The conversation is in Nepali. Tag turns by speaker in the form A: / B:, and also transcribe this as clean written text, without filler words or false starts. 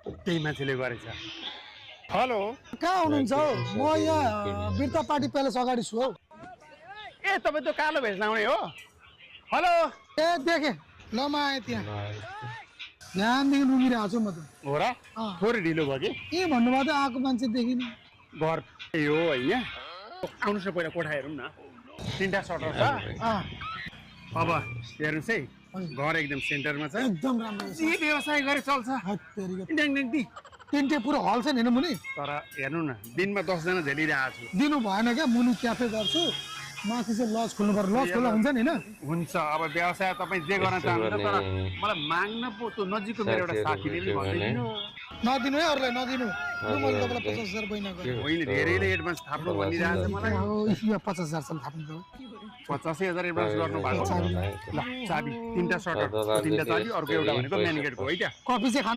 A: त्यही मान्छेले गरेछ। हेलो,
B: कहाँ हुनुहुन्छ हौ? म यहाँ बिर्ता पार्टी प्यालेस अगाडि छु हौ।
A: ए तपाईँ त कालो भेष लाउने हो? हेलो,
B: ए देखेँ, ल म आएँ त्यहाँ। बिहानदेखि रुमिरहेको छु म त।
A: हो र? थोरै ढिलो भयो कि?
B: के भन्नुभयो त आएको मान्छे देखिन।
A: घर त्यही हो होइन? आउनुहोस् न पहिला कोठा हेरौँ न। 3टा सटर छ। अब हेर्नुहोस् है, घर एकदम सेन्टरमा छ।
B: एकदम राम्रो छ।
A: जे व्यवसाय गरे चल्छ। ड्याङ दी।
B: तिनटे पुरो हल छ नि होइन मुनि?
A: तर हेर्नु न, दिनमा 10 जना झेलिरहेको छु।
B: दिनु भएन क्या, मुनि क्याफे गर्छु, माथि चाहिँ लज खोल्नु पर्यो। लज खोल्दा हुन्छ नि होइन?
A: हुन्छ, अब व्यवसाय तपाईँ जे गर्न चाहनुहुन्छ, तर मलाई माग्न पो त्यो नजिकको मेरो एउटा साथीले पनि भन्दैथियो।
B: नदिनु है अरूलाई नदिनु। लु मैले तपाईँलाई 50,000 बैना गरेँ।
A: होइन, धेरैले एडभान्स थाप्नु भनिरहेको छ मलाई।
B: 50,000 थाप्नु त।
A: 85,000 एडभान्स गर्नु भएको। ल चाबी 3टा सटर, 3टा चाबी, अर्को एउटा भनेको मेन गेटको है त।
B: कफी चाहिँ